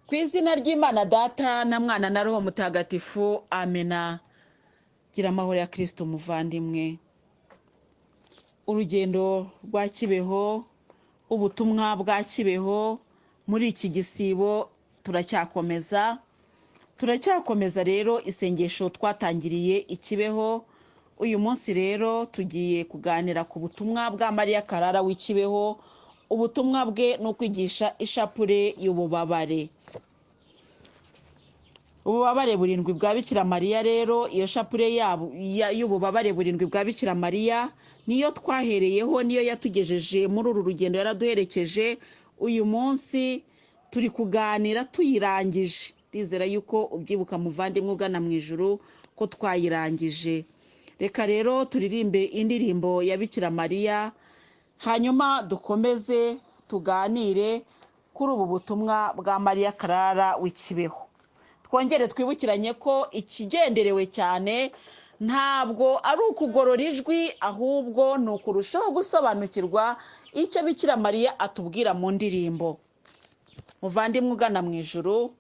Ku izina ry'Imana Data na Mwana na Roho Mutagatifu, amena. Gira amahoro ya Kristo muvandimwe. Urugendo rwa Kibeho, ubutumwa bwa Kibeho muri iki gisibo turacyakomeza. Turacyakomeza rero isengesho twatangiriye i Kibeho. Uyu munsi rero tugiye kuganira ku butumwa bwa Mariya Karara w'i Kibeho. Ubutumwa bwe ni ukwigisha ishapure y'ububabare. Ububabare burindwi bwa Bikira Mariya rero, iyo shapure y'ububabare burindwi bwa Bikira Mariya niyo twahereyeho, niyo yatugejeje muri uru rugendo, yaraduherekeje. Uyu munsi turi kuganira tuyirangije. Ndizera yuko ubyibuka muvandimwe ugana mu ijuru ko twayirangije. Reka rero turirimbe indirimbo ya Bikira Mariya, hanyuma dukomeze tuganire kuri ubu butumwa bwa Mariya Karara w'i Kibeho. Twongere twibukiranye ko ikigenderewe cyane ntabwo ari ukugorora ijwi, ahubwo ni ukurushaho gusobanukirwa icyo Bikira Mariya atubwira mu ndirimbo. Muvandimwe ugana mu ijuru,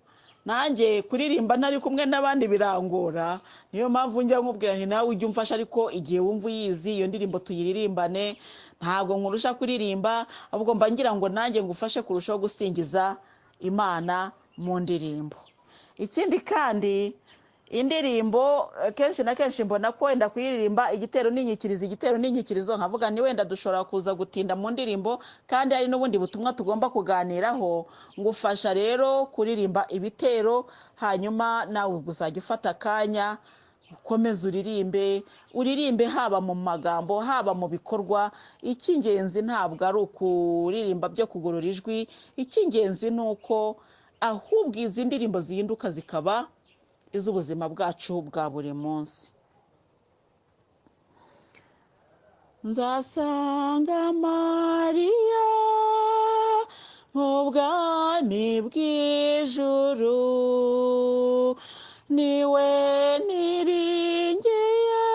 nanjye kuririmba ntari kumwe n'abandi birangora, niyo mpamvu njya nkubwira nti nawe ujye umfasha, ariko igihe wumva uyizi iyo ndirimbo tuyiririmbane. Ntabwo nkurusha kuririmba, ahubwo mba ngira ngo nanjye ngufashe kurushaho gusingiza Imana mu ndirimbo. Ikindi kandi indirimbo kenshi na kenshi mbona ko wenda kuyiririmba igitero n'inyikirizo, igitero n'inyikirizo, nkavuga ni wenda dushobora kuza gutinda mu ndirimbo kandi hari n'ubundi butumwa tugomba kuganiraho. Ngufasha rero kuririmba ibitero, hanyuma nawe uzajya ufata akanya ukomeze uririmbe, uririmbe haba mu magambo haba mu bikorwa. Icy'ingenzi ntabwo ari ukuririmba byo kugorora ijwi, icy'ingenzi ni uko ahubwo izi ndirimbo zihinduka zikaba iz'ubuzima bwacu bwa buri munsi. Nzasanga Mariya mu bwami bw'ijuru, niwe niringiye,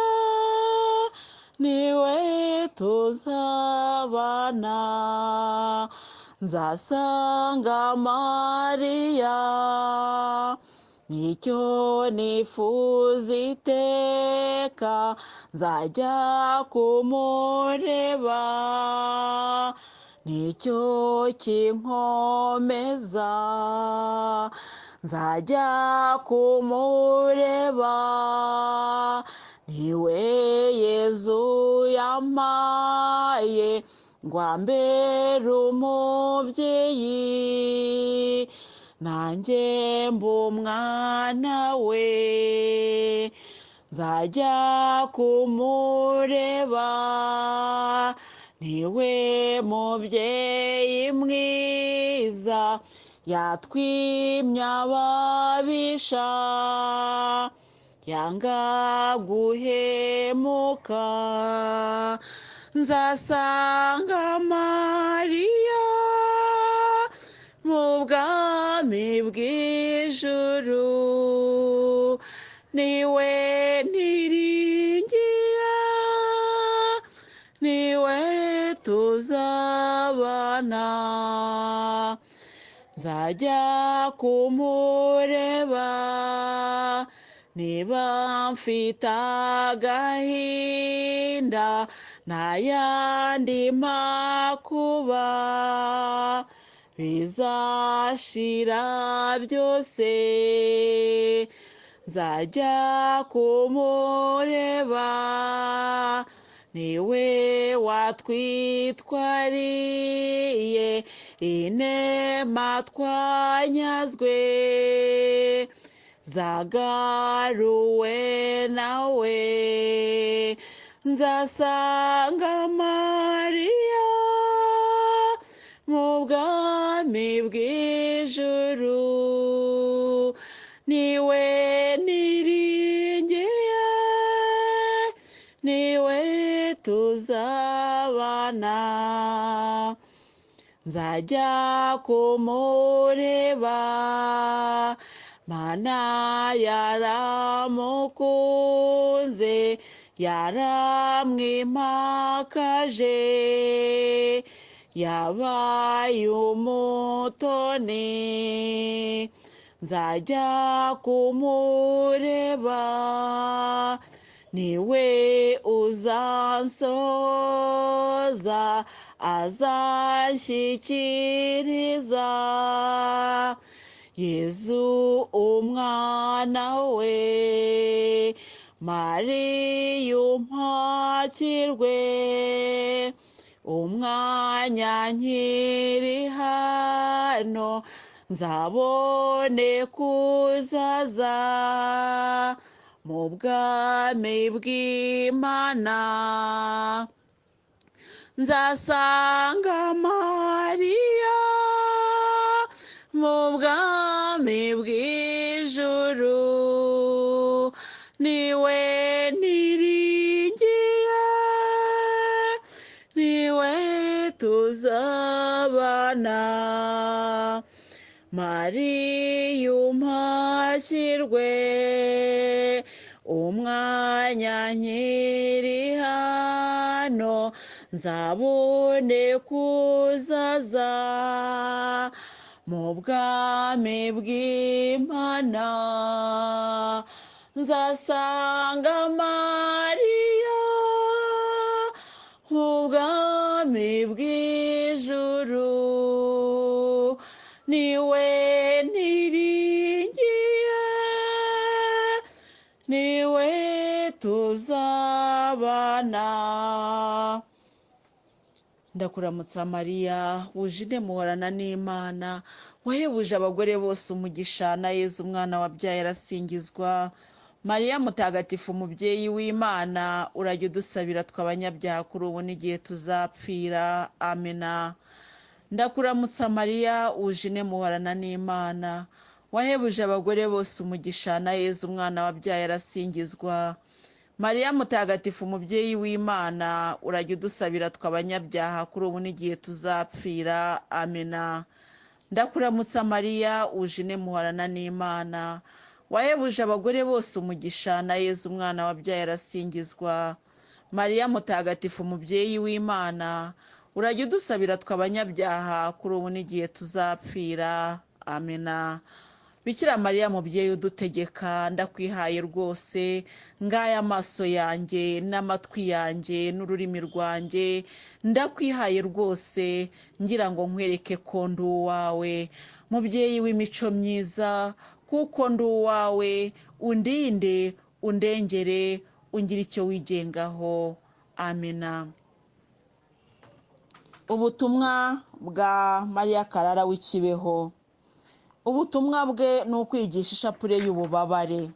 niwe tuzabana. Nzasanga Mariya, nicyo nifuza iteka, nzajya kumureba, nicyo kinkomeza, nzajya kumureba, niwe Yezu yampaye ngo ambere umubyeyi, nanjye mbe umwana we, nzajya kumureba, niwe mubyeyi mwiza yatwimye ababisha, yanga guhemuka. Nzasanga Mariya mu bwami bw'ijuru, niwe niringiye, niwe tuzabana. Nzajya kumureba niba mfite agahinda n'ayandi makuba, bizashira byose, nzajya kumureba, niwe watwitwariye inema twanyazwe, zagaruwe nawe. Nzasanga Mariya mu bwami bw'ijuru, niwe niringiye, niwe tuzabana. Nzajya kumureba, Mana yaramukunze, yaramwimakaje, yabaye umutoni. Nzajya kumureba, niwe uzansoza, azanshyikiriza Yezu umwana we. Mariya umpakirwe, umwanya nkiri hano, nzabone kuzaza mu bwami bw'Imana. Nzasanga Mariya mu bwami bw'ijuru, niwe niringiye, niwe tuzabana. Mariya umpakirwe, umwanya nkiri hano, nzabone kuzaza mu bwami bw'Imana. Nzasanga Mariya mu bwami bw'ijuru, niwe niringiye, niwe tuzabana. Ndakuramutsa Mariya, wuje muhorana n'Imana, wahebuje abagore bose umugisha, na Yezu umwana wabyaye arasingizwa. Mariya mutagatifu, umubyeyi w'Imana, urajya udusabira tw'abanyabyaha kuri ubu n'igihe tuzapfira. Amena. Ndakuramutsa Mariya, wuje muhorana n'Imana, wahebuje abagore bose umugisha, na Yezu umwana wabyaye arasingizwa. Mariya mutagatifu, umubyeyi w'Imana, urajya udusabira tw'abanyabyaha kuri ubu n'igihe tuzapfira. Amena. Ndakuramutsa Mariya, wuje muhorana n'Imana, wahebuje abagore bose umugisha, na Yezu umwana wabyaye arasingizwa. Mariya mutagatifu, umubyeyi w'Imana, urajya udusabira tw'abanyabyaha kuri ubu n'igihe tuzapfira. Amena. Bikira Mariya mubyeyi udutegeka, ndakwihaye rwose, ngaya amaso yanjye n'amatwi yanjye n'ururimi rwanjye, ndakwihaye rwose ngira ngo nkwereke ko ndi uwawe. Mubyeyi w'imico myiza, kuko ndi uwawe, undinde, undengere, ungire icyo wigengaho. Amena. Ubutumwa bwa Mariya Karara w'ikibeho. Ubutumwa bwe ni ukwigisha ishapule y'ububabare.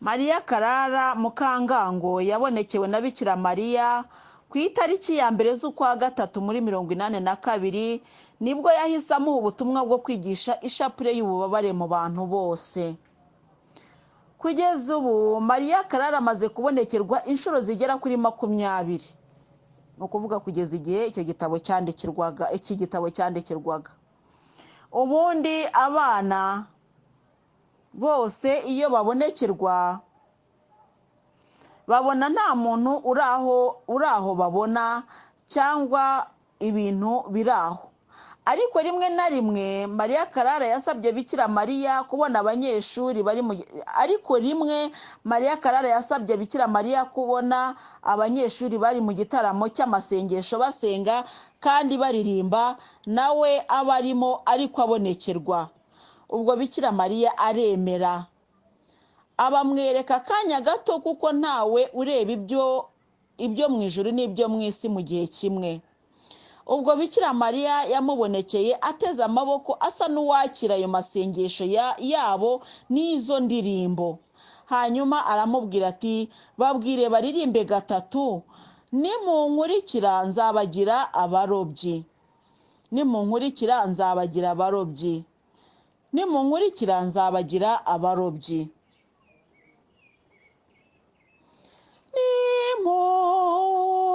Mariya Karara Mukangango yabonekewe na Bikira Mariya ku itariki ya 1 z'ukwa 3 muri 1982, nibwo yahise amuha ubutumwa bwo kwigisha ishapule y'ububabare mu bantu bose. Kugeza ubu Mariya Karara amaze kubonekerwa inshuro zigera kuri 20. Ni ukuvuga kugeza igihe icyo gitabo cyandikirwaga, iki gitabo cyandikirwaga. Ubundi abana bose iyo babonekerwa babona nta muntu uraho babona cyangwa ibintu biraho. Ariko rimwe na rimwe Mariya Karara yasabye Bikira Mariya kubona abanyeshuri bari mu ariko rimwe Mariya Karara yasabye Bikira Mariya kubona abanyeshuri bari mu gitaramo cy'amasengesho basenga kandi baririmba, nawe abarimo ariko abonekerwa. Ubwo Bikira Mariya aremera, abamwereka akanya gato kuko ntawe ureba ibyo mu ijuru n'ibyo mu isi mu gihe kimwe. Ubwo Bikira Mariya yamubonekeye ateze amaboko asa n'uwakira ayo masengesho yabo n'izo ndirimbo. Hanyuma aramubwira ati: babwire baririmbe 3, nimunkurikira nzabagira abarobyi, nimunkurikira nzabagira abarobyi, nimunkurikira nzabagira abarobyi.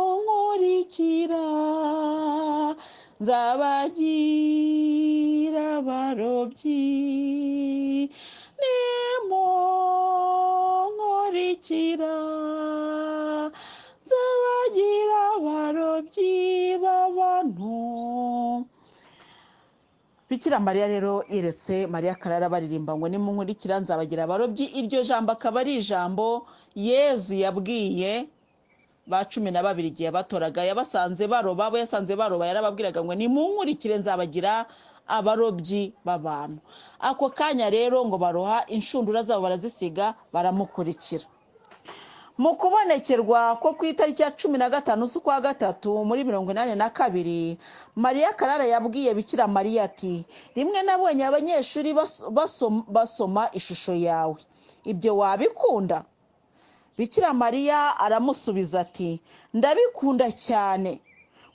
Nimunkurikira nzabagira abarobyi, nimunkurikira nzabagira abarobyi b'abantu. Bikira Mariya rero yeretse Mariya Karara baririmba ngo nimunkurikira nzabagira abarobyi. Iryo jambo akaba ari ijambo Yezu yabwiye ba 12 igihe yabatoraga, yabasanze baroba, abo yasanze baroba yarababwiraga ngo nimunkurikire nzabagira abarobyi b'abantu. Ako kanya rero ngo baroha inshundura zabo barazisiga baramukurikira. Mu kubonekerwa ko ku itariki ya 15 z'ukwa gatatu muri 82, Mariya Karara yabwiye Bikira Mariya ati: rimwe nabonye abanyeshuri basoma ishusho yawe, ibyo wabikunda? Bikira Mariya aramusubiza ati: ndabikunda cyane,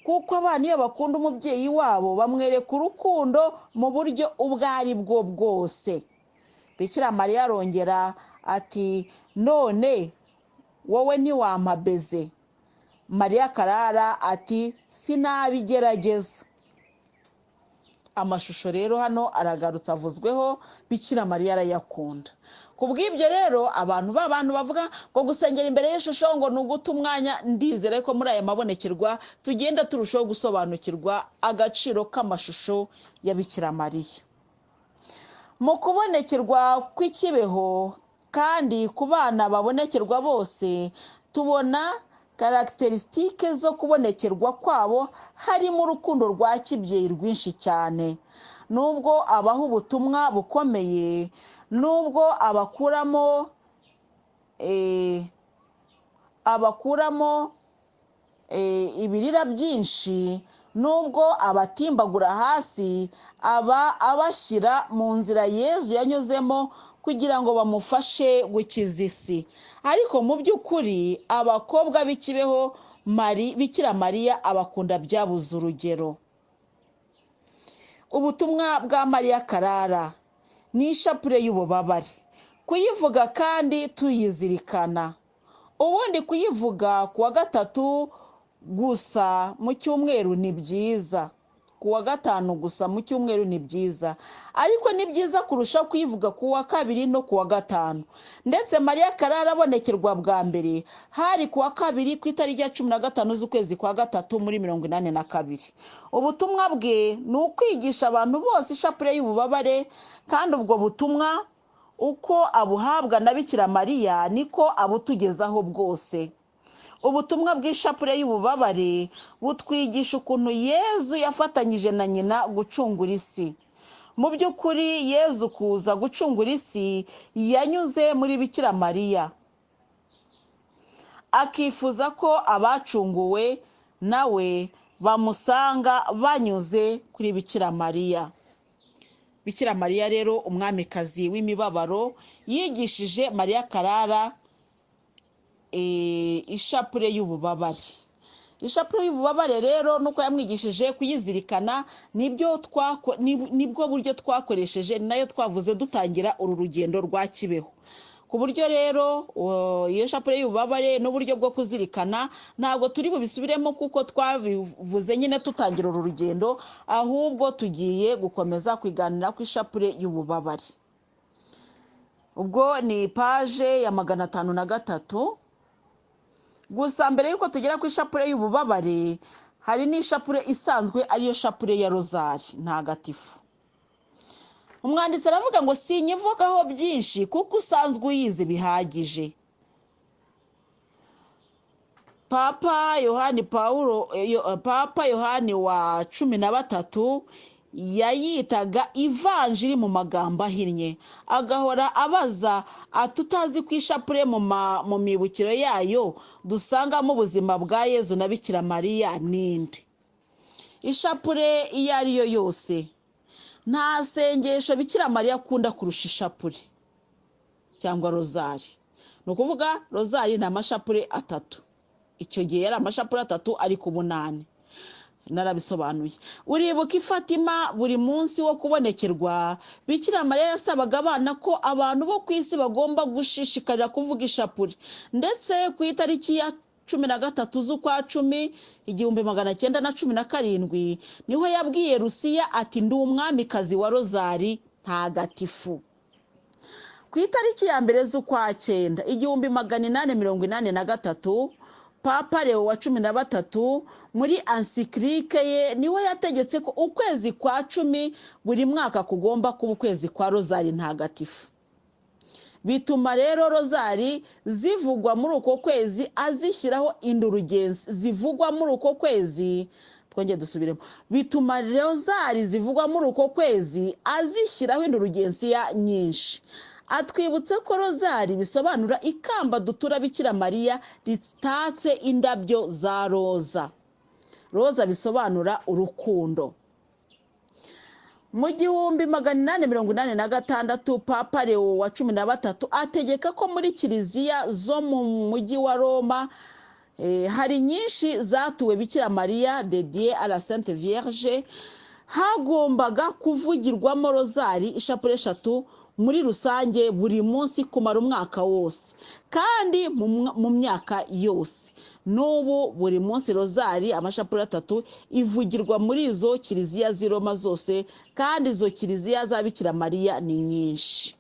kuko abana iyo bakunda umubyeyi wabo bamwereka urukundo mu buryo ubwo ari bwo bwose. Bikira Mariya arongera ati: none wowe ntiwampa beze? Mariya Karara ati: sinabigerageza. Amashusho rero hano aragarutse avuzweho, Bikira Mariya arayakunda. Ku bw'ibyo rero abantu bavuga ngo gusengera imbere y'ishusho ngo ni uguta umwanya, ndizere ko muri aya mabonekerwa tugenda turushaho gusobanukirwa agaciro k'amashusho ya Bikira Mariya. Mu kubonekerwa kw'ikibeho kandi ku bana babonekerwa bose tubona karacterisitike zo kubonekerwa kwabo, harimo urukundo rwa kibyeyi rwinshi cyane. Nubwo abaha ubutumwa bukomeye, nubwo abakuramo ibirira byinshi, nubwo abatimbagura hasi, aba abashyira mu nzira Yezu yanyuzemo kugira ngo bamufashe gukiza isi. Ariko mu by'ukuri abakobwa b'ikibeho Bikira Mariya abakunda byabuze urugero. Ubutumwa bwa Mariya Karara ni ishapure y'ububabare, kuyivuga kandi tuyizirikana. Ubundi kuyivuga ku wa gatatu gusa mu cyumweru ni byiza, ku wa gatanu gusa mu cyumweru ni byiza, ariko ni byiza kurusha kuyivuga ku wa kabiri no ku wa gatanu. Ndetse Mariya Karara abonekerwa bwa mbere hari ku wa kabiri ku itariki ya 15 z'ukwezi kwa gatatu muri 82. Ubutumwa bwe ni ukwigisha abantu bose ishapure y'ububabare, kandi ubwo butumwa uko abuhabwa na Bikira Mariya niko abutugezaho bwose. Ubutumwa bw'ishapure y'ububabare butwigisha ukuntu Yezu yafatanyije na nyina gucungura isi. Mu by'ukuri Yezu kuza gucungura isi yanyuze muri Bikira Mariya, akifuza ko abacunguwe nawe bamusanga banyuze kuri Bikira Mariya. Bikira Mariya rero umwamikazi w'imibabaro yigishije Mariya Karara ishapure y'ububabare. Ishapure y'ububabare rero nuko yamwigishije kuyizirikana, nibwo buryo twakoresheje, nayo twavuze dutangira uru rugendo rwa Kibeho. Ku buryo rero iyo shapure y'ububabare n'uburyo bwo kuzirikana ntabwo turi bubisubiremo kuko twabivuze nyine tutangira uru rugendo, ahubwo tugiye gukomeza kwiganira ku ishapure y'ububabare. Ubwo ni paje ya 503. Gusa mbere yuko tugera ku ishapure y'ububabare, hari n'ishapure isanzwe ariyo shapure ya rozari ntagatifu. Umwanditsi aravuga ngo sinyivugaho byinshi kuko usanzwe uyizi bihagije. Papa Yohani wa 13 yayitaga ivanjiri mu magambo ahinnye, agahora abaza atutazi ku ishapure mu mibukiro yayo dusangamo ubuzima bwa Yezu na Bikira Mariya ninde. Ishapure iyo ari yo yose, nta sengesho Bikira Mariya akunda kurusha ishapure cyangwa rozari. Ni ukuvuga rozari ni amashapure 3. Icyo gihe yari amashapure 3 ariko 8. Narabisobanuye. Uribuka Fatima buri munsi wo kubonekerwa, Bikira Mariya yasabaga abana ko abantu bo ku isi bagomba gushishikarira kuvuga ishapure. Ndetse ku itariki ya 13 z'ukwa 10 1917 niho yabwiye Rusiya ati: ndi umwamikazi wa rozari ntagatifu. Ku itariki ya 1 z'ukwa 9 1883 Papa Leo wa 13 muri ansikirike ye niwe yategetse ko ukwezi kwa 10 buri mwaka kugomba kuba ukwezi kwa rozari ntagatifu. Bituma rero rozari zivugwa muri uko kwezi azishyiraho indurugensi zivugwa muri uko kwezi. Twongeye dusubiremo. Bituma rozari zivugwa muri uko kwezi azishyiraho indurugensiya nyinshi. Atwibutsa ko rozari bisobanura ikamba dutura Bikira Mariya ritatse indabyo za roza. Roza bisobanura urukundo. Mu 1886 Papa Leo wa 13 ategeka ko muri kiliziya zo mu mujyi wa Roma hari nyinshi zatuwe Bikira Mariya dédiée à la Sainte Vierge, hagombaga kuvugirwamo rozari ishapure 3 muri rusange buri munsi kumara umwaka wose, kandi mu myaka yose. N'ubu buri munsi rozari amashapure 3 ivugirwa muri izo kiliziya z'i Roma zose, kandi izo kiliziya za Bikira Mariya ni nyinshi.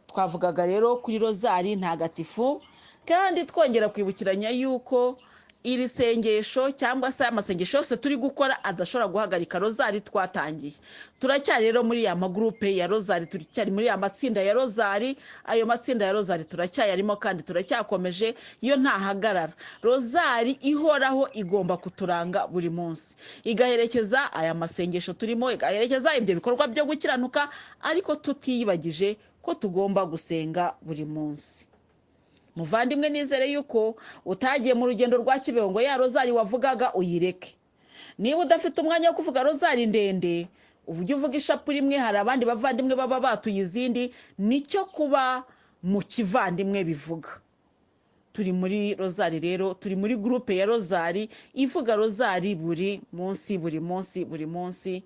Twavugaga rero kuri rozari ntagatifu, kandi twongera kwibukiranya yuko iri sengesho cyangwa se amasengesho yose turi gukora adashobora guhagarika rozari twatangiye. Turacyari rero muri ya magrupe ya rozari, turacyari muri ya matsinda ya rozari. Ayo matsinda ya rozari turacyayarimo kandi turacyakomeje, yo ntahagarara. Rozari ihoraho igomba kuturanga buri munsi, igaherekeza aya masengesho turimo, igaherekeza ibyo bikorwa byo gukiranuka, ariko tutiyibagije ko tugomba gusenga buri munsi. Muvandimwe, nizere yuko utagiye mu rugendo rwa Kibeho ngo ya rozari wavugaga uyireke. Niba udafite umwanya wo kuvuga rozari ndende, ujye uvuga ishapure imwe, hari abandi bavandimwe baba batuye izindi. Nicyo kuba mu kivandimwe bivuga. Turi muri rozari rero, turi muri gurupe ya rozari ivuga rozari buri munsi buri munsi buri munsi,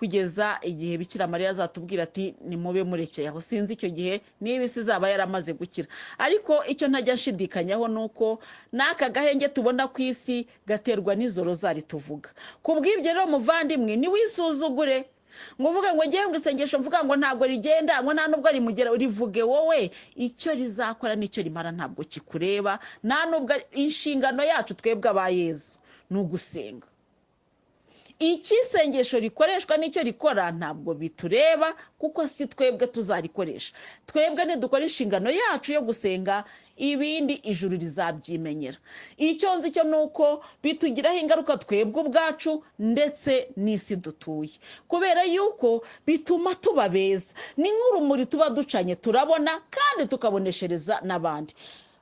kugeza igihe Bikira Mariya azatubwira ati nimube murekeye aho. Sinzi icyo gihe niba isi izaba yaramaze gukira, ariko icyo ntajya nshidikanyaho ni uko n'aka gahenge tubona ku isi gaterwa n'izo rozari tuvuga. Ku bw'ibyo rero muvandimwe, ntiwisuzugure ngo uvuge ngo ngewe ngo isengesho mvuga ngo ntabwo rigenda, ngo nta nubwo rimugera. Rivuge wowe, icyo rizakora n'icyo rimara ntabwo kikureba. Nta nubwo inshingano yacu twebwe aba Yezu ni ugusenga. Iki sengesho rikoreshwa n'icyo rikora ntabwo bitureba, kuko si twebwe tuzarikoresha. Twebwe nidukora inshingano yacu yo gusenga, ibindi ijuru rizabyimenyera. Icyo nzi cyo ni uko bitugiraho ingaruka twebwe ubwacu ndetse n'isi dutuye, kubera yuko bituma tuba beza. Ni nk'urumuri tuba ducanye, turabona kandi tukaboneshereza n'abandi.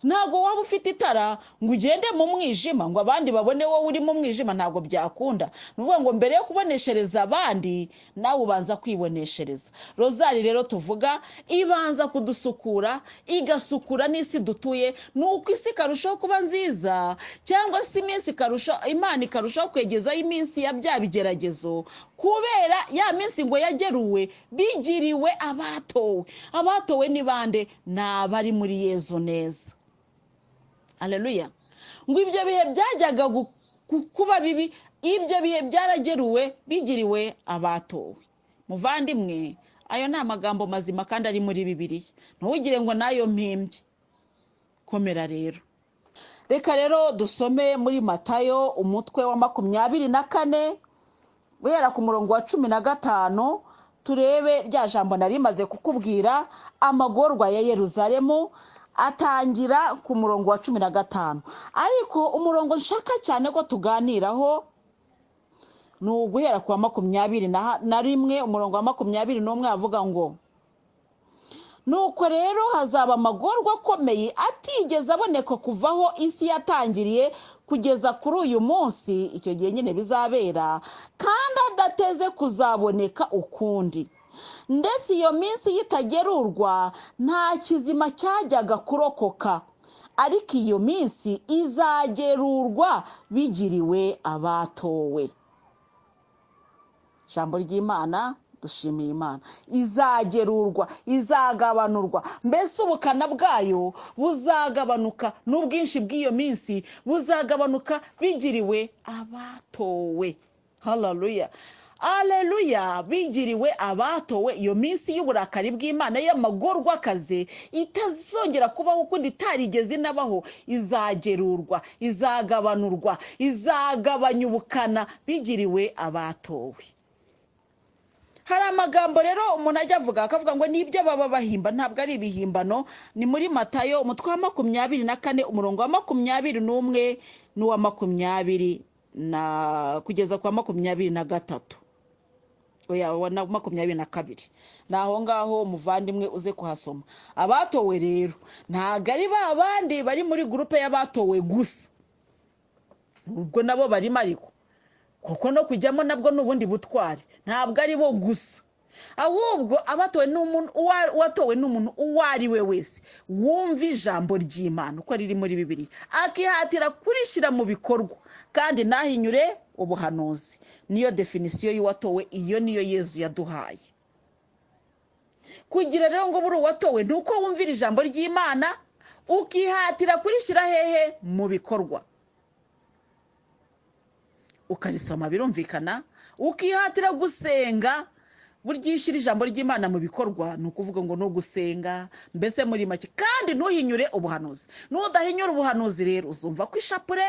Ntabwo waba ufite itara ngo ugende mu mwijima ngo abandi babone wowe uri mu mwijima, ntabwo byakunda. Ni ukuvuga ngo mbere yo kuboneshereza abandi nawe ubanza kwiboneshereza. Rozari rero tuvuga ibanza kudusukura, igasukura n'isi dutuye, nuko isi ikarushaho kuba nziza, cyangwa se iminsi ikarushaho, Imana ikarushaho kwegezaho iminsi ya bya bigeragezo, kubera ya minsi ngo yageruwe bigiriwe abatowe. Abatowe ni bande? Ni abari muri Yezu neza. Haleluya. Ngo ibyo bihe byajyaga kuba bibi, ibyo bihe byarageruwe bigiriwe abatowe. Muvandimwe, ayo ni amagambo mazima kandi ari muri Bibiliya, ntugire ngo nayo mpimbye. Komera rero. Reka rero dusome muri Matayo umutwe wa 24 guhera ku murongo wa 15, turebe rya jambo nari maze kukubwira, amagorwa ya Yeruzalemu, atangira ku murongo wa 15. Ariko umurongo nshaka cyane ko tuganiraho ni uguhera ku wa 21. Umurongo wa 21 avuga ngo nuko rero hazaba amagorwa akomeye atigeze aboneka kuvaho isi yatangiriye kugeza kuri uyu munsi, icyo gihe nyine bizabera, kandi adateze kuzaboneka ukundi. Ndetse iyo minsi yitagerurwa nta kizima cyajyaga kurokoka, ariko iyo minsi izagerurwa bigiriwe abatowe. Ijambo ry'Imana, dushimiye Imana. Izagerurwa, izagabanurwa, mbese ubukana bwayo buzagabanuka n'ubwinshi bw'iyo minsi buzagabanuka bigiriwe abatowe. Haleluya. Aleluya, bigiriwe abatowe. Iyo minsi y'uburakari bw'Imana y'amagorwa akaze itazongera kubaho ukundi, itarigeze inabaho, izagerurwa, izagabanurwa, izagabanya ubukana, bigiriwe abatowe. Hari amagambo rero umuntu ajya avuga akavuga ngo nibyo baba bahimba, ntabwo ari ibihimbano. Ni muri Matayo umutwe wa 24 umurongo wa 21 n'uwa 20 na kugeza kwa 23, oya na 22. Ni aho ngaho muvandimwe uze kuhasoma. Abatowe rero ntabwo ari ba bandi bari muri gurupe y'abatowe gusa, ubwo nabo barimo, ariko kuko no kujyamo nabwo ni ubundi butwari, ntabwo ari bo gusa, ahubwo abatowe n'umuntu, uwatowe n'umuntu uwo ari we wese wumva ijambo ry'Imana uko riri muri Bibiliya, akihatira kurishyira mu bikorwa, kandi ntahinyure ubuhanuzi. Niyo definisiyo y'uwatowe, iyo niyo Yezu yaduhaye. Kugira rero ngo buri uwatowe ni uko wumvira ijambo ry'Imana ukihatira kurishyira hehe? Mu bikorwa. Ukarisoma birumvikana, ukihatira gusenga. Burya iyo ushyira ijambo ry'Imana mu bikorwa ni ukuvuga ngo no gusenga, mbese muri make, kandi ntuhinyure ubuhanuzi. Nudahinyura ubuhanuzi rero uzumva ko ishapure,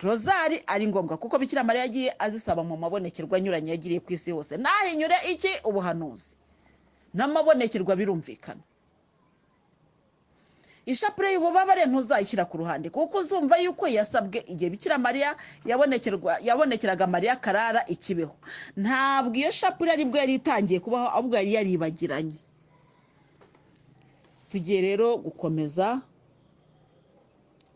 rozari ari ngombwa, kuko Bikira Mariya yagiye azisaba mu mabonekerwa anyuranye yagiriye ku isi hose. Ntahinyure iki? Ubuhanuzi n'amabonekerwa birumvikana. Ishapure y'ububabare ntuzayishyira ku ruhande, kuko uzumva yuko yasabwe igihe Bikira Mariya yabonekeraga Mariya Karara i Kibeho. Ntabwo iyo shapure aribwo yari itangiye kubaho, ahubwo yari yaribagiranye. Tugiye rero gukomeza,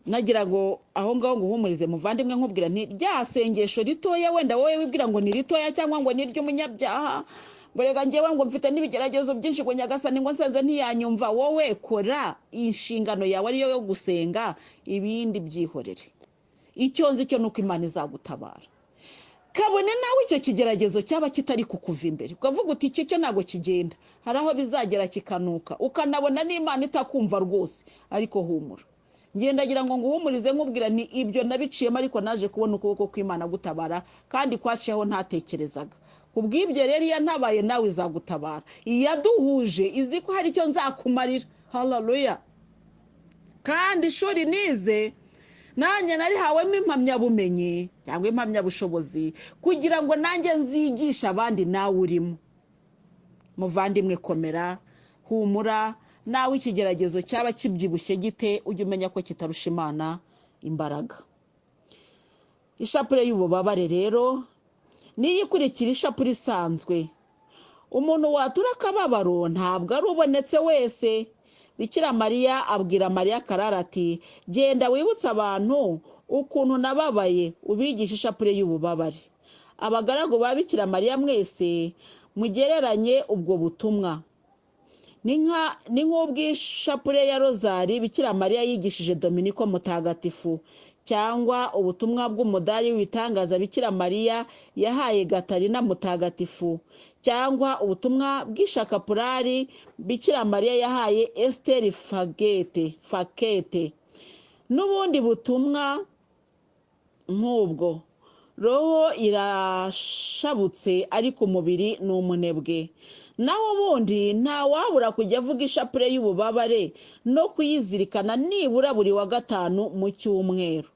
nagira ngo aho ngaho nguhumurize muvandimwe, nkubwira nti rya sengesho ritoya wenda wowe wibwira ngo ni ritoya cyangwa ngo ni iry'umunyabyaha, ngo reka njyewe ngo mfite n'ibigeragezo byinshi, ngo Nyagasani ngo nsenze ntiyanyumva. Wowe kora inshingano yawe ariyo yo gusenga, ibindi byihorere. Icyo nzi cyo ni uko Imana izagutabara, kabone nawe icyo kigeragezo cyaba kitari kukuva imbere, ukavuga uti iki cyo ntabwo kigenda, hari aho bizagera kikanuka, ukanabona n'Imana itakumva rwose, ariko humura. Ngendagira ngo nguhumurize nkubwira ni ibyo nabiciyemo, ariko naje kubona ukuboko kw'Imana gutabara, kandi kwaciyeho ntatekerezaga. Kubw'ibyo rero iyo ntabaye nawe izagutabara. Iyaduhuje izi ko hari icyo nzakumarira. Haleluya. Kandi ishuri nize nanjye narihawemo impamyabumenyi cyangwa impamyabushobozi, kugira ngo nanjye nzigishe abandi nawe urimo. Muvandimwe komera, humura, nawe ikigeragezo cyaba kibyibushye gite, ujye umenya ko kitarusha Imana imbaraga. Ishapure y'ububabare rero niyo ikurikira ishapure isanzwe. Umuntu watura akababaro ntabwo ari ubonetse wese. Bikira Mariya abwira Mariya Karara ati genda wibutse abantu ukuntu nababaye, ubigishe ishapure y'ububabare. Abagaragu ba Bikira Mariya mwese mugereranye ubwo butumwa. Ni nk'ubw'ishapure ya rozari Bikira Mariya yigishije Dominiko Mutagatifu, cyangwa ubutumwa bw'umudari w'ibitangaza Bikira Mariya yahaye Gatarina Mutagatifu, cyangwa ubutumwa bw'ishakapurari Bikira Mariya yahaye Esteri Fakete, n'ubundi butumwa nk'ubwo. Roho irashabutse ariko umubiri ni umunebwe. Naho ubundi ntawabura kujya avuga ishapure y'ububabare no kuyizirikana nibura buri wa gatanu mu cyumweru.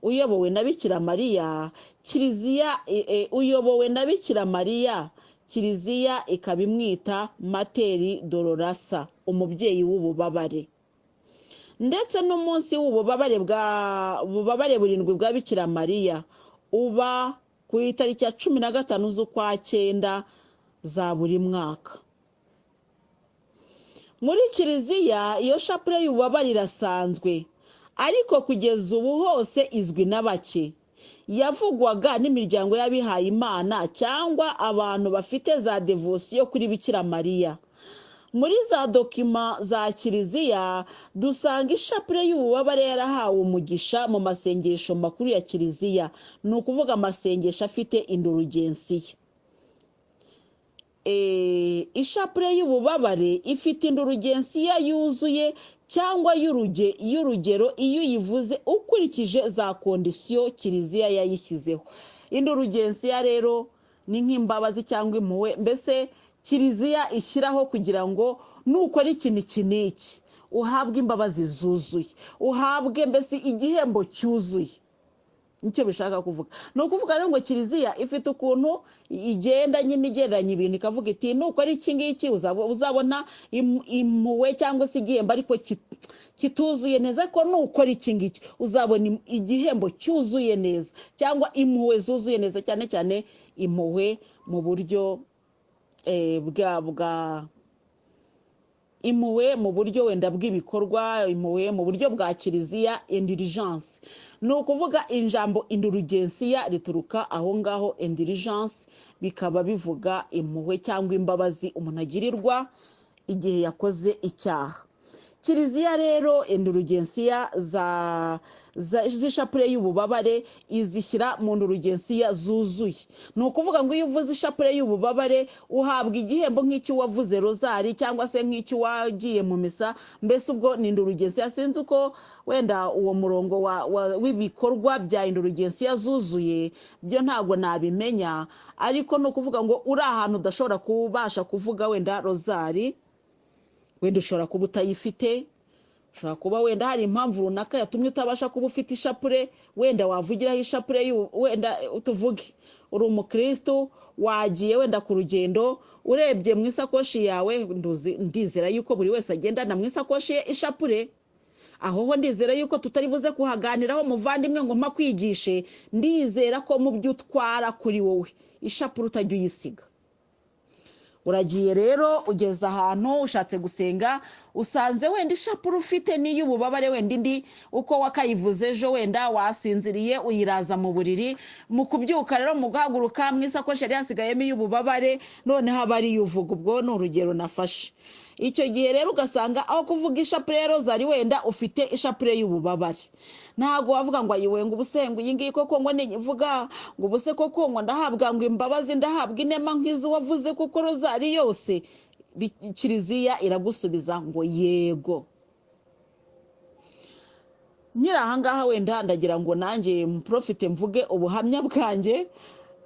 Uyobowe na Bikira Mariya, Kiliziya uyobowe na Bikira Mariya, Kiliziya ikaba imwita Materi Dolorasa, umubyeyi w'ububabare. Ndetse n'umunsi w'ububabare bwa burindwi bwa Bikira Mariya uba ku itariki ya 15 z'ukwa 9 za buri mwaka. Muri Kiliziya iyo shapure y'ububabare irasanzwe, ariko kugeza ubu hose izwi na bake. Yavugwaga n'imiryango y'abihaye Imana cyangwa abantu bafite za devosiyo kuri Bikira Mariya. Muri za dokima za Kiliziya dusanga ishapure y'ububabare yarahawe umugisha mu masengesho makuru ya Kiliziya, ni ukuvuga amasengesho afite indurugensiya. Ishapure y'ububabare ifite indurugensiya yuzuye cyangwa y'urugero iyo uyivuze ukurikije za kondisiyo Kiliziya yayishyizeho. Indurugensiya rero ni nk'imbabazi cyangwa impuhwe, mbese Kiliziya ishyiraho kugira ngo nukora ikintu iki n'iki uhabwe imbabazi zuzuye, uhabwe mbese igihembo cyuzuye. Nicyo bishaka kuvuga. Ni ukuvuga rero ngo Kiliziya ifite ukuntu igenda nyine igereranya ibintu, ikavuga iti nukora iki ngiki uzabona impuhwe cyangwa se igihembo ariko kituzuye neza, ariko nukora iki ngiki uzabona igihembo cyuzuye neza cyangwa impuhwe zuzuye neza, cyane cyane impuhwe mu buryo bwa impuhwe mu buryo wenda bw'ibikorwa, impuhwe mu buryo bwa Kiliziya, indulgence. Ni ukuvuga ijambo indulgensiya rituruka aho ngaho, indulgence bikaba bivuga impuhwe cyangwa imbabazi umuntu agirirwa igihe yakoze icyaha. Kiliziya rero indulgensiya z'ishapure y'ububabare izishyira mu ndulgensiya zuzuye. Ni ukuvuga ngo iyo uvuze ishapure y'ububabare uhabwa igihembo nk'icyo wavuze rozari cyangwa se nk'icyo wagiye mu misa, mbese ubwo ni indulgensiya. Sinzi uko wenda uwo murongo w'ibikorwa bya indulgensiya zuzuye byo ntabwo nabimenya, ariko ni ukuvuga ngo uri ahantu udashobora kubasha kuvuga wenda rozari, wenda ushobora kuba utayifite, ushobora kuba wenda hari impamvu runaka yatumye utabasha kuba ufite ishapure, wenda wavugiraho ishapure, wenda tuvuge uri umukristo wagiye wenda ku rugendo, urebye mu isakoshi yawe, ndizera yuko buri wese agendana mu isakoshi ye ishapure. Aho ho ndizera yuko tutari buze kuhaganiraho muvandimwe ngo mpa kwigishe, ndizera ko mu byo utwara kuri wowe ishapure utajya uyisiga. Uragiye rero ugeze ahantu ushatse gusenga, usanze wenda ishapure ufite n'iy'ububabare, wenda indi uko wakayivuze ejo wenda wasinziriye uyiraza mu buriri, mu kubyuka rero mu guhaguruka mu isakoshi yari hasigayemo iy'ububabare, noneho aba ariyo uvuga. Ubwo ni urugero nafashe. Icyo gihe rero ugasanga aho kuvuga ishapure ya rozari wenda ufite ishapure y'ububabare, ntabwo wavuga ngo ayiwe ngo ubuse ngo iyi ngiyi koko ngo nivuga ngo ubuse koko ngo ndahabwa ngo imbabazi, ndahabwa inema nk'izo wavuze kuko rozari yose. Kiliziya iragusubiza ngo yego. Nyiri ahangaha wenda ndagira ngo nanjye mprofite mvuge ubuhamya bwanjye.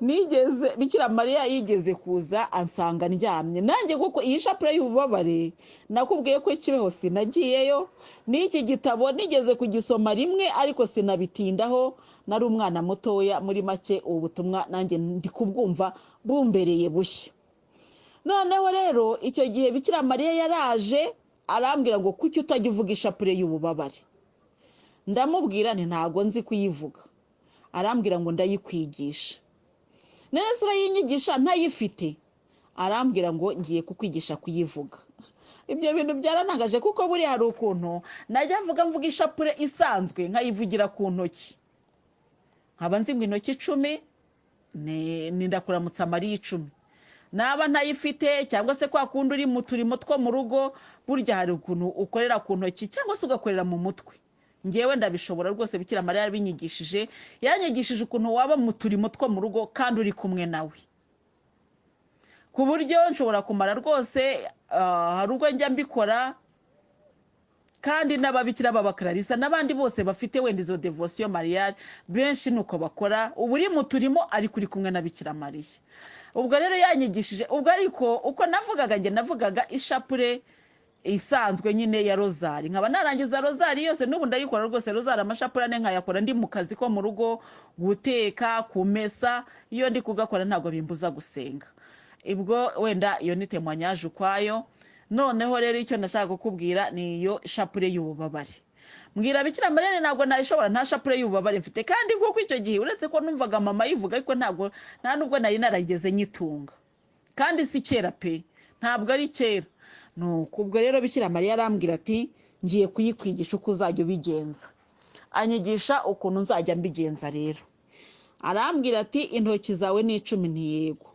Nigeze Bikira Mariya yigeze kuza ansanga ndyamye nanjye, kuko iyi shapure y'ububabare nakubwiye ko Kibeho sinagiyeyo, n'iki gitabo nigeze kugisoma rimwe ariko sinabitindaho, nari umwana mutoya. Muri make ubu butumwa nanjye ndi kubwumva bumbereye bushya. Noneho rero icyo gihe Bikira Mariya yaraje arambwira ngo kuki utajya uvuga ishapure y'ububabare? Ndamubwira nti ntago nzi kuyivuga. Arambwira ngo ndayikwigisha. Neza urayinyigisha ntayifite? Arambwira ngo ngiye kukwigisha kuyivuga. Ibyo bintu byaranangaje, kuko buriya hari ukuntu najya mvuga ishapure isanzwe nkayivugira ku ntoki, nkaba nzi ngo intoki 10 ni ndakuramutsa Mariya 10, naba ntayifite cyangwa se kwa kundi uri mu turimo two mu rugo, burya hari ukuntu ukorera ku ntoki cyangwa se ugakorera mu mutwe. Ngewe ndabishobora rwose, Bikira Mariya yarabinyigishije, yanyigishije ukuntu waba mu turimo two mu rugo kandi uri kumwe nawe, ku buryo nshobora kumara rwose. Hari ubwo njya mbikora, kandi n'ababikira b'abakararisa n'abandi bose bafite wenda izo devotion mariale benshi nuko bakora, ubu uri mu turimo ariko uri kumwe na Bikira Mariya. Ubwo rero yanyigishije ubwo, ariko uko navugaga njye navugaga ishapure isanzwe nyine ya rozari, nkaba narangiza rozari yose. N'ubu ndayikora rwose rozari, amashapure ane nkayakora ndi mu kazi ko mu rugo, guteka, kumesa, iyo ndi kugakora ntabwo bimbuza gusenga. Ubwo wenda iyo ni témoignage ukwayo. Noneho rero icyo nashaka kukubwira ni iyo shapure y'ububabare. Mbwira Bikira Mariya ntabwo nayishobora, nta shapure y'ububabare mfite, kandi kuko icyo gihe uretse ko numvaga mama yivuga, ariko ntabwo nta nubwo nari narageze nyitunga, kandi si kera pe, ntabwo ari kera. Nuko ubwo rero Bikira Mariya arambwira ati ngiye kuyikwigisha uko uzajya ubigenza. Anyigisha ukuntu nzajya mbigenza. Rero arambwira ati intoki zawe ni 10. Ntiyego.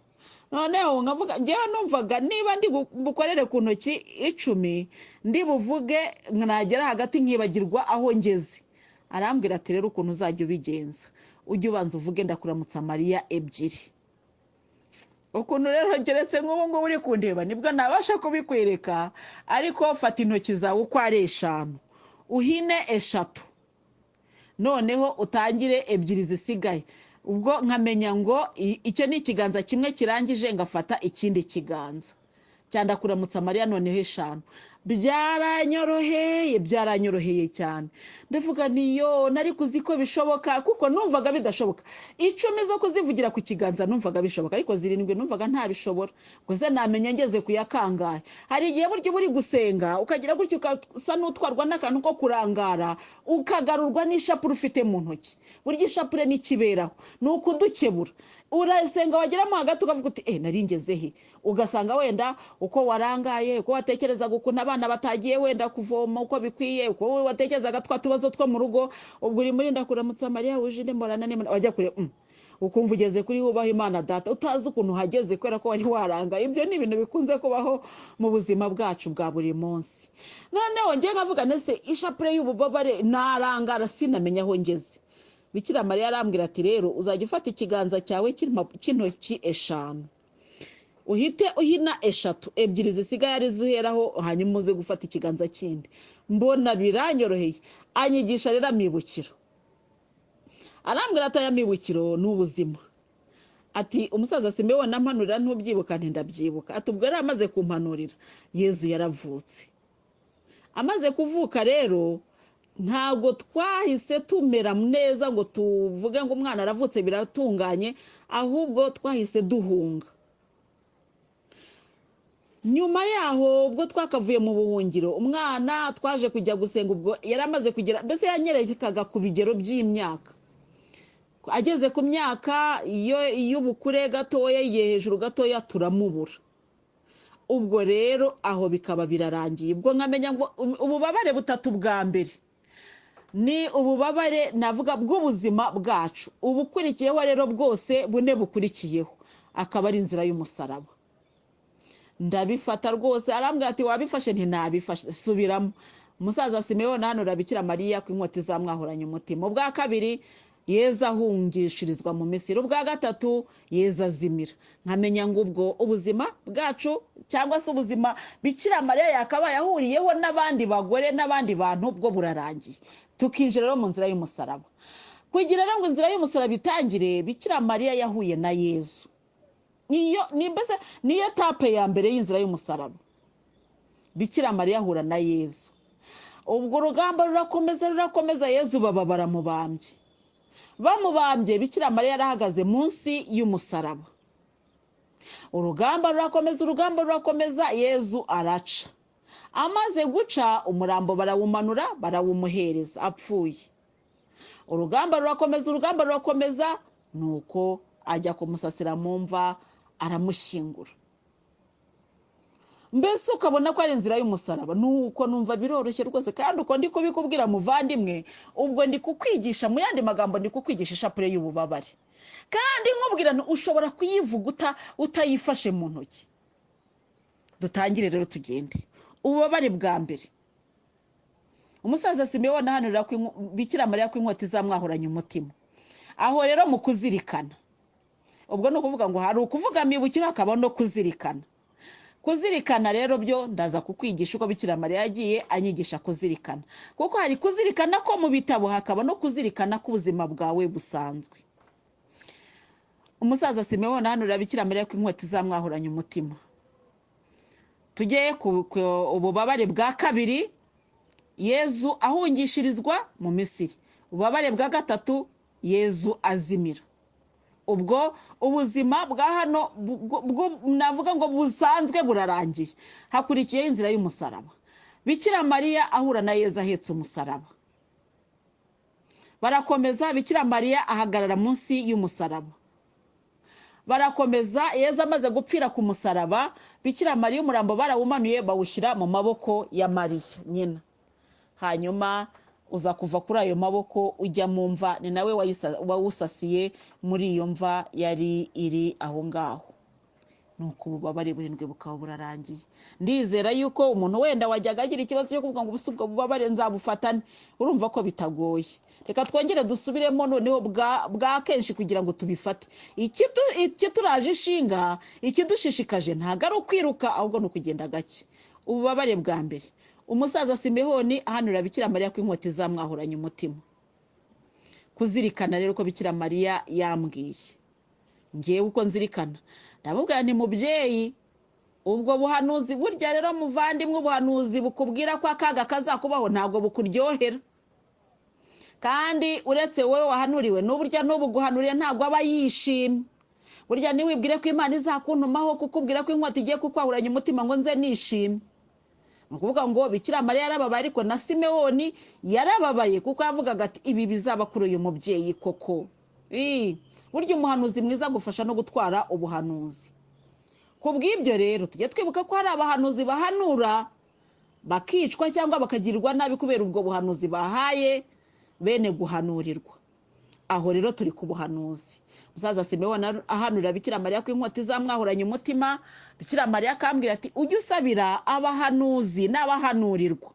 Noneho nkavuga ngewe numvaga niba ndi bukorere ku ntoki 10 ndi buvuge nagera hagati nkibagirwa aho ngeze. Arambwira ati rero ukuntu uzajya ubigenza, ujye ubanza uvuge ndakuramutsa Mariya 2. Ukuntu rero ngeretse nk'ubu ngubu uri kundeba nibwo nabasha kubikwereka, ariko fata intoki zawe uko ari 5 uhine 3, noneho utangire 2 zisigaye. Ubwo nkamenya ngo icyo ni ikiganza kimwe kirangije, ngafata ikindi kiganza cyandakuramutsa Mariya noneho 5. Byaranyoroheye, byaranyoroheye cyane. Ndavuga niyo nari kuzi ko bishoboka, kuko numvaga bidashoboka. 10 zo kuzivugira ku kiganza numvaga bishoboka, ariko 7 numvaga ntabishobora. Gusa namenya ngeze ku ya kangahe. Hari igihe buryo buri gusenga ukagira gutyo ukasa n'utwarwa n'akantu ko kurangara, ukagarurwa n'ishapure ufite mu ntoki. Burya ishapure n'ikiberaho ni ukudukebura. Urasenga wageramo hagati ukavuga uti nari ngeze he, ugasanga wenda uko warangaye, uko watekerezaga ukuntu abana batagiye wenda kuvoma uko bikwiye, uko watekerezaga twa tubazo two mu rugo, ubwo uri muri ndakuramutsa Mariya wuje indemorana n'Imana, wajya kure ukumva ugeze kuri wubaha Imana data utazi ukuntu uhageze kubera ko wari warangaye. Ibyo ni ibintu bikunze kubaho mu buzima bwacu bwa buri munsi. Noneho ngiye nkavuga nese ishapure y'ububabare narangara sinamenya aho ngeze. Bikira Mariya arambwira ati rero uzajya ufata ikiganza cyawe cy'intoki 5, uhite uhina 3, 2 zisigaye ari zuheraho, hanyuma uze gufata ikiganza kindi. Mbona biranyoroheye. Anyigisha rero amibukiro, arambwira ati aya mibukiro ni ubuzima. Ati umusaza Simewoni ampanurira ntubyibuka? Nti ndabyibuka. Ati ubwo yari amaze kumpanurira Yezu yaravutse. Amaze kuvuka rero ntabwo twahise tumera neza ngo tuvuge ngo umwana aravutse biratunganye, ahubwo twahise duhunga. Nyuma yaho ubwo twakavuye mu buhungiro, umwana twaje kujya gusenga, ubwo yari amaze kugera, mbese yanyerekaga ku bigero by'imyaka. Ageze ku myaka y'ubukure gatoya, yigiye hejuru gatoya, turamubura. Ubwo rero aho bikaba birarangiye. Ubwo nkamenya ngo ububabare butatu bwa mbere ni ububabare navuga bw'ubuzima bwacu, ubukurikiyeho rero bwose bune bukurikiyeho akaba ari inzira y'umusaraba. Ndabifata rwose. Arambwira ati wabifashe? Nti nabifashe. Subiramo. Umusaza Simewoni ahanura Bikira Mariya ku inkota izamwahoranye umutima. Ubwa kabiri Yezu ahungishirizwa mu Misiri. Ubwa gatatu Yezu azimira. Nkamenya ngo ubwo ubuzima bwacu cyangwa se ubuzima Bikira Mariya yakabaye ahuriyeho n'abandi bagore n'abandi bantu bwo burarangiye. Tukinjira rero mu nzira y'umusaraba. Kugira ngo inzira y'umusaraba itangire, Bikira Mariya yahuye na Yezu. Niyo mbese niyo etape ya mbere y'inzira y'umusaraba. Bikira Mariya ahura na Yezu. Ubwo urugamba rurakomeza rurakomeza, Yezu baba baramubambye. Bamubambye, Bikira Mariya yarahagaze munsi y'umusaraba. Urugamba rurakomeza, urugamba rurakomeza, Yezu araca. Amaze guca umurambo barawumanura, barawumuhereza apfuye. Urugamba rurakomeza, urugamba rurakomeza, nuko ajya kumusasira mu mva aramushyingura. Mbese ukabona ko ari inzira y'umusaraba. Nuko numva biroroshye rwose, kandi uko ndi kubikubwira muvandimwe, ubwo ndi kukwigisha, mu yandi magambo ndi kukwigisha ishapure y'ububabare. Kandi nkubwira ushobora kuyivuga utayifashe mu ntoki. Dutangire rero tugende. Ububabare bwa mbere, umusaza Simewoni ahanurira Bikira Mariya ko inkota izamwahoranye umutima. Aho rero mu kuzirikana, ubwo ni ukuvuga ngo hari ukuvuga amibukiro hakaba no kuzirikana. Kuzirikana rero byo ndaza kukwigisha uko Bikira Mariya yagiye anyigisha kuzirikana, kuko hari kuzirikana ko mu bitabo hakaba no kuzirikana ko ubuzima bwawe busanzwe. Umusaza Simewoni ahanurira Bikira Mariya ko inkota izamwahoranye umutima. Tujye ku ububabare bwa kabiri, Yezu ahungishirizwa mu Misiri. Ububabare bwa gatatu, Yezu azimira. Ubwo ubuzima bwa hano navuga ngo busanzwe burarangiye, hakurikiyeho inzira y'umusaraba. Bikira Mariya ahura na Yezu ahetse umusaraba. Barakomeza, Bikira Mariya ahagarara munsi y'umusaraba. Barakomeza, Yezu amaze gupfira ku musaraba, Bikira Mariya umurambo barawumanuye bawushyira mu maboko ya Mariya nyina. Hanyuma uza kuva kuri ayo maboko ujya mu mva, ni nawe wawusasiye muri iyo mva yari iri aho ngaho. Nuko ububabare burindwi bukaba burarangiye. Ndizera yuko umuntu wenda wajyaga agira ikibazo cyo kuvuga ngo ubwo bubabare nzabufatane, urumva ko bitagoye. Reka twongere dusubiremo noneho bwa kenshi kugira ngo tubifate. Ikituraje ishinga, ikidushishikaje ntabwo ari ukwiruka, ahubwo ni ukugenda gake. Ububabare bwa mbere, umusaza Simewoni ahanurira Bikira Mariya ko inkota izamwahoranye umutima. Kuzirikana rero ko Bikira Mariya yambwiye, ngewe uko nzirikana ndamubwira nti mubyeyi, ubwo buhanuzi burya rero muvandimwe, ubuhanuzi bukubwira ko akaga kazakubaho ntabwo bukuryohera. Kandi uretse wowe wahanuriwe, n'uburya n'ubu guhanuriye ntabwo aba yishimye. Burya ntiwibwire ko Imana izakuntumaho kukubwira ko inkota igiye kukwahuranya umutima ngo nze nishimye. Ni ukuvuga ngo Bikira Mariya yarababaye, ariko na Simewoni yarababaye, kuko yavugaga ati ibi bizaba kuri uyu mubyeyi koko. Burya umuhanuzi mwiza agufasha no gutwara ubuhanuzi. Ku bw'ibyo rero tujye twibuka ko hari abahanuzi bahanura bakicwa cyangwa bakagirirwa nabi kubera ubwo buhanuzi bahaye bene guhanurirwa. Aho rero turi ku buhanuzi. Musaza Simewoni ahanurira Bikira Mariya ko inkota izamwahuranya umutima, Bikira Mariya akambwira ati ujye usabira abahanuzi n'abahanurirwa,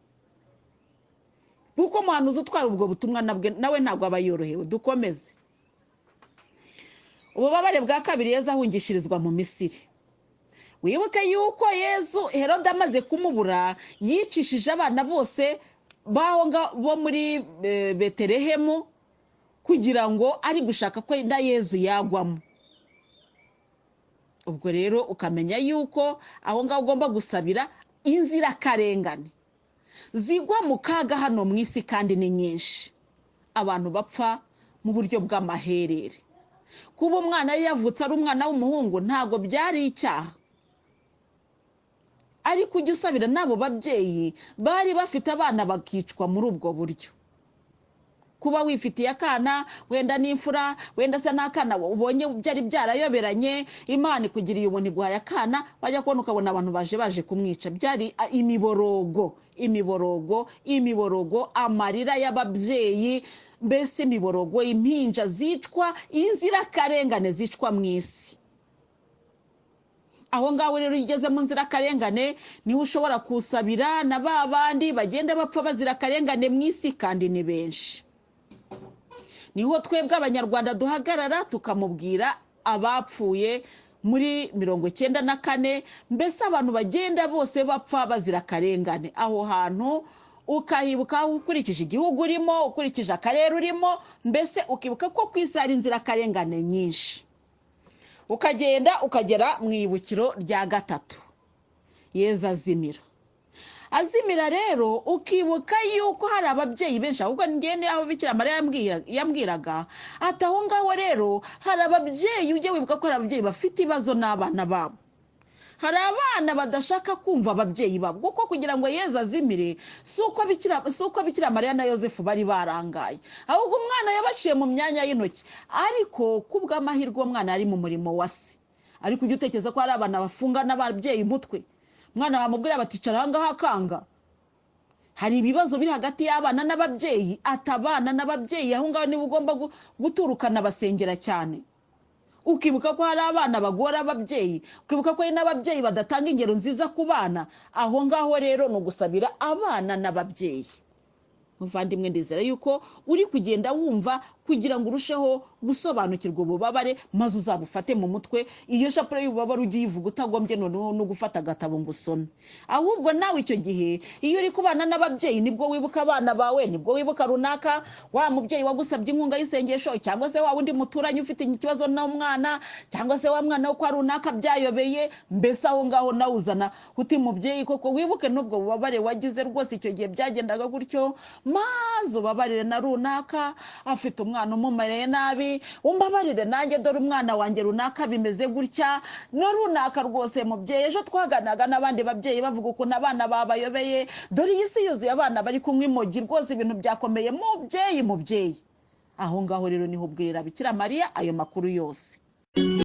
kuko umuhanuzi utwara ubwo butumwa nawe ntabwo aba yorohewe. Dukomeze. Ububabare bwa kabiri, Yezu ahungishirizwa mu Misiri. Wibuke yuko Yezu Herode amaze kumubura yicishije abana bose bo muri Betelehemu, kugira ngo ari gushaka ko na Yezu yagwamo. Ubwo rero ukamenya yuko aho ngaho ugomba gusabira inzirakarengane zigwa mu kaga hano mu isi, kandi ni nyinshi. Abantu bapfa mu buryo bw'amaherere. Kuba umwana yavutse ari umwana w'umuhungu ntabwo byari icyaha, ariko ujya usabira n'abo babyeyi bari bafite abana bakicwa muri ubwo buryo. Kuba wifitiye akana wenda n'imfura, wenda se n'akana ubonye byari byarayoberanye, Imana ikugiriye ubuntu iguhaye akana, wajya kubona ukabona abantu baje kumwica. Byari imiborogo, imiborogo, imiborogo, amarira y'ababyeyi, mbese imiborogo, impinja zicwa, inzirakarengane zicwa mu isi. Aho ngaho rero ugeze mu nzirakarengane niho ushobora kusabira na ba bandi bagenda bapfa bazira akarengane mu isi, kandi ni benshi. Niho twebwe Abanyarwanda duhagarara tukamubwira abapfuye muri 94, mbese abantu bagenda bose bapfa bazira akarengane. Aho hantu ukahibuka ukurikije igihugu urimo, ukurikije akarere urimo, mbese ukibuka ko ku isi hari inzirakarengane nyinshi. Ukagenda ukagera mu ibukiro rya gatatu, Yezu azimira. Azimira rero ukibuka yuko hari ababyeyi benshi, ahubwo ngende aho Bikira Mariya yambwiraga ati aho ngaho rero hari ababyeyi, ujye wibuka ko hari ababyeyi bafite ibibazo n'abana babo. Hari abana badashaka kumva ababyeyi babo, kuko kugira ngo Yezu azimire si uko Bikira Mariya na Yosefu bari barangaye, ahubwo umwana yabaciye mu myanya y'intoki. Ariko kubw'amahirwe uwo mwana yari mu murimo wa se. Ariko ujye utekereza ko hari abana bafunga n'ababyeyi umutwe, umwana bamubwira bati icara aha ngaha akanga. Hari ibibazo biri hagati y'abana n'ababyeyi, atabana n'ababyeyi, aho ngaho niba ugomba guturukana basengera cyane. Ukibuka ko hari abana bagora ababyeyi, ukibuka ko hari n'ababyeyi badatanga ingero nziza ku bana. Aho ngaho rero ni ugusabira abana n'ababyeyi. Muvandimwe, ndizera yuko uri kugenda wumva kugira ngo urusheho gusobanukirwa ububabare, maze uzabufate mu mutwe. Iyo shapure y'ububabare ujye uyivuga utagombye noneho no gufata agatabo ngo usome. Ahubwo nawe icyo gihe iyo uri kubana n'ababyeyi nibwo wibuka abana bawe, nibwo wibuka runaka wa mubyeyi wagusabye inkunga y'isengesho, cyangwa se wa wundi muturanyi ufite ikibazo n'umwana, cyangwa se wa mwana wo kwa runaka byayobeye. Mbese aho ngaho nawe uzana uti mubyeyi koko wibuke n'ubwo bubabare wagize rwose icyo gihe byagendaga gutyo, maze ubabarire na runaka afite umwana umumereye nabi, umbabarire nanjye dore umwana wanjye runaka bimeze gutya no runaka rwose mubyeyi. Ejo twaganaga n'abandi babyeyi bavuga ukuntu abana babayobeye, dore iyi si yuzuye abana bari kunywa imogi rwose, ibintu byakomeye. Mubyeyi, mubyeyi, aho ngaho rero niho ubwira Bikira Mariya ayo makuru yose.